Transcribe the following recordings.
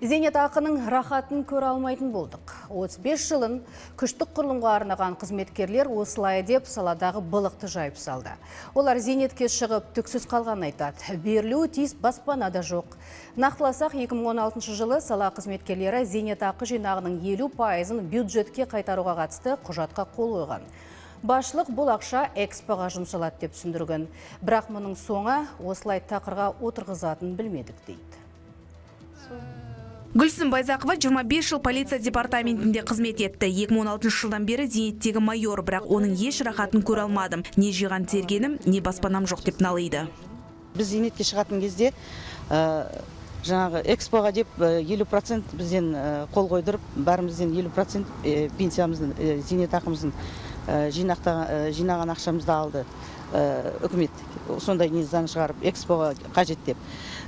Зейнетақының рахатын көре алмайтын болдық. 35 жылын күштік құрылымға арнаған қызметкерлер осылай деп саладағы былықты жайып салды. Олар зейнетке шығып, түксіз қалғанын айтады. Берілуі тиіс баспана да жоқ. Нақтыласақ, 2016 жылы сала қызметкерлері зейнетақы жинағының 50 пайызын бюджетке қайтаруға қатысты құжатқа қол қойған. Басшылық бұл ақша ЭКСПО-ға жұмсалады деп түсіндірген. Бірақ мұның соңы осылай тақырға отырғызатынын білмедік дейді. Гүлсім Байзақова 25 жыл полиция департаментінде қызмет етті. 2016 жылдан бері зейнеттегі майор, бірақ оның еш рахатын көре алмадым. Не жиған тергенім, не баспанам жоқ деп налиды. Біз зейнетке шығатын кезде жаңағы ЭКСПО-ға деп 50% бізден қол қойдырып, бәрімізден 50% пенсиямыздың, зейнетақымыздың жинаған ақшамызды алды үкімет. Сондай не заң шығарып, ЭКСПО-ға қажет деп.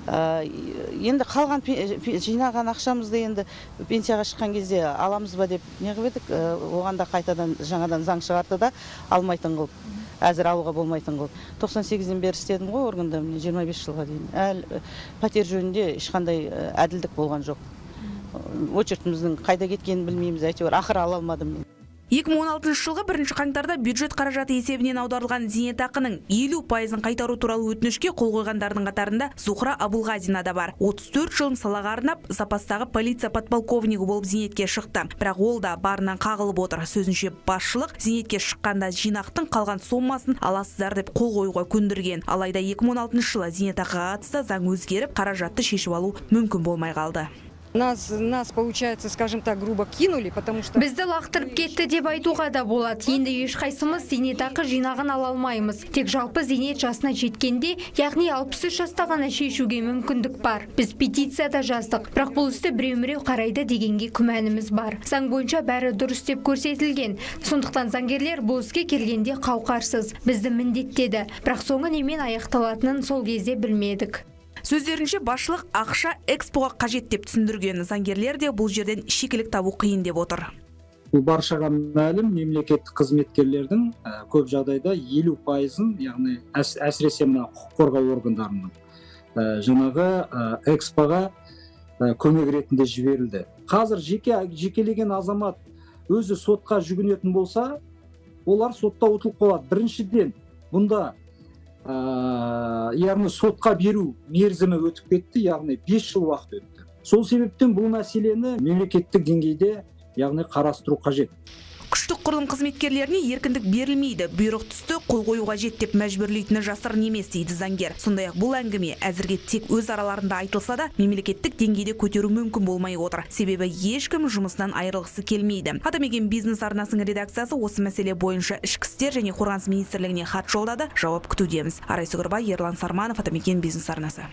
Енді қалған жинаған ақшамызды енді пенсияға шыққан кезде аламыз ба деп не қылып едік, оған да қайтадан жаңадан заң шығарды да, алмайтын қылып, әзір алуға болмайтын қылып. 98-ден бері істедім ғой органда, міне, 25 жылға дейін. Әлі пәтер жөнінде ешқандай әділдік болған жоқ. Очередіміздің қайда кеткенін білмейміз, әйтеуір ақыры ала алмадым мен. 2016 жылғы бірінші қаңтарда бюджет қаражаты есебінен аударылған зейнетақының 50 пайызын қайтару туралы өтінішке қол қойғандардың қатарында Зухра Абулғазина да бар. 34 жылын салаға арнап, запастағы полиция подполковнигі болып зейнетке шықты. Бірақ ол да барынан қағылып отыр. Сөзінше, басшылық зейнетке шыққанда жинақтың қалған сомасын аласыздар деп қол қоюға көндірген. Алайда 2016 жылы зейнетақыға қатысты заң өзгеріп, қаражатты шешіп алу мүмкін болмай қалды. Нас, получается, скажем так, грубо кинули, потому что. Бізді лақтырып кетті деп айтуға да болады. Енді ешқайсымыз зейнетақы жинағын ала алмаймыз. Тек жалпы зейнет жасына жеткенде, яғни 63 жаста ғана шешуге мүмкіндік бар. Біз петиция да жаздық, бірақ бұл істі біреу-міреу қарайды дегенге күмәніміз бар. Заң бойынша бәрі дұрыс деп көрсетілген. Сондықтан заңгерлер бұл іске келгенде қауқарсыз. Бізді міндеттеді. Бірақ соңы немен аяқталатынын сол кезде білмедік. Сөздерінше, басшылық ақша ЭКСПО-ға қажет деп түсіндірген. Заңгерлер де бұл жерден шикілік табу қиын деп отыр. Бұл баршаға мәлім, мемлекеттік қызметкерлердің көп жағдайда 50 пайызын, яғни әсіресе мына құқық қорғау органдарының жаңағы ЭКСПО-ға көмек ретінде жіберілді. Қазір жеке жекелеген азамат өзі сотқа жүгінетін болса, олар сотта ұтылып қалады. Біріншіден, бұнда яғни сотқа беру мерзімі өтіп кетті, яғни 5 жыл уақыт өтті. Сол себептен бұл мәселені мемлекеттік деңгейде, яғни, қарастыру қажет. Күштік құрылым қызметкерлеріне еркіндік берілмейді. Бұйрық түсті, қол қою қажет деп мәжбүрлейтіні жасырын емес дейді заңгер. Сондай ақ бұл әңгіме әзірге тек өз араларында айтылса да, мемлекеттік деңгейде көтеру мүмкін болмай отыр. Себебі ешкім жұмысынан айырылғысы келмейді. «Атамекен бизнес» арнасының редакциясы осы мәселе бойынша Ішкі істер және Қорғаныс министрлігіне хат жолдады. Жауап күтудеміз. Арай Сүгірбай, Ерлан Сарманов, «Атамекен бизнес» арнасы.